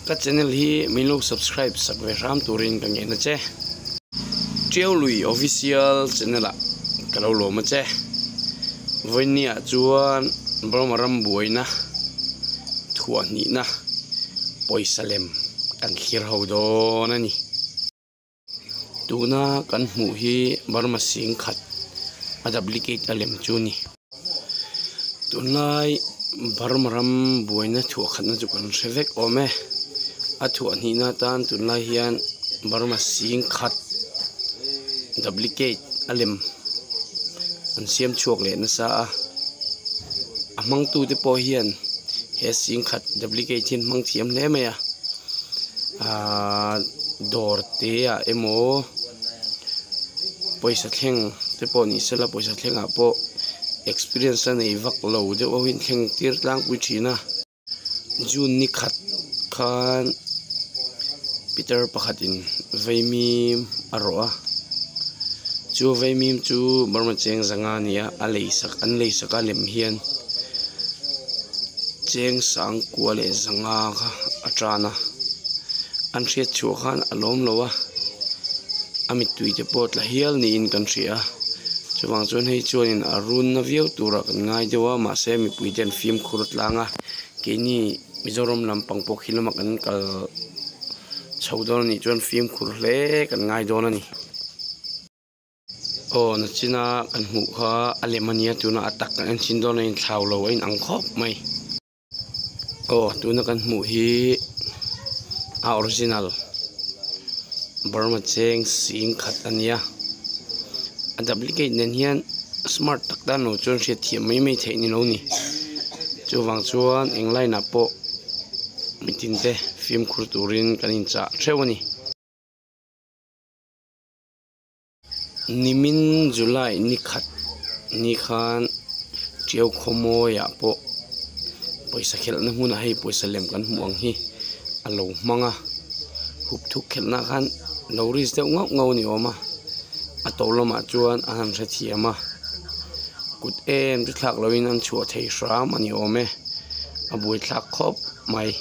Ka channel hi min lo subscribe sak ve hram turin ka ngen a che. Tiau Lui Official channel ah ka lo lawm a che. Vawinia ah chuan Burma ram buaina thuah hnihna pawisa lem kan thlir ho dawn a ni. Tuna kan hmuh hi Burma sing khat a duplicate a lem chu a ni. Tunlai Burma ram buaina thuah khatna chu kan hre vek awm e. A thuah hnihna atan tunlai hian Burma sing khat duplicate a lem an siam chhuak leh nasa a. A hmangtute pawh hian he sing khat duplicate hi an hmang thiam hle mai a. Ahh dawr te ah emaw pawisa thleng te pawh ni sela pawisa thleng ah pawh experience a nei vak lo deuh ho hi an thleng tir tlangpui thin a june ni khat khan pitar pakhat in vaimim a rawh a chu vaimim chu burma cheng zanga a ni a a lei sak an lei sak a lem hian. Cheng sangkua leh zanga kha a tan a an hriat chhuah khan a lawm lo a a mittui te pawh tla hial niin kan hria a chuvang chuan hei chuanin a runna viau turah kan ngai deuh a mahse mipui te an fimkhur tlang a keini Mizoram lampang pawh khi lamah kan kal chho dawn a nih chuan fimkhur hle kan ngai dawn a ni. Aw nachina kan hmuh kha a lem ania tuna a tak kan en chin dawn a inthlau lo a inang khawp mai. Aw tuna kan hmuh hi a original Burma cheng sing khat ania a duplicate nen hian smart tak tan lo chuan hriat thiam mai mai theih ni lo ni chuvang chuan eng line ah pawh mitin te fimkhur turin kan inchah theuh a ni. Nimin July ni khat ni khan Tiau khawmawiah pawh pawisa khelhna hmunah hei pawisa lem kan hmuh ang hi a lo hmang a hup thuk khelhna khan lo risk deuh ngauh ngauh a ni awm a a to lamah chuan a han hrethiam a kut em chu thlak loin an chhuah thei hram a ni awm e a buaithlak khawp mai.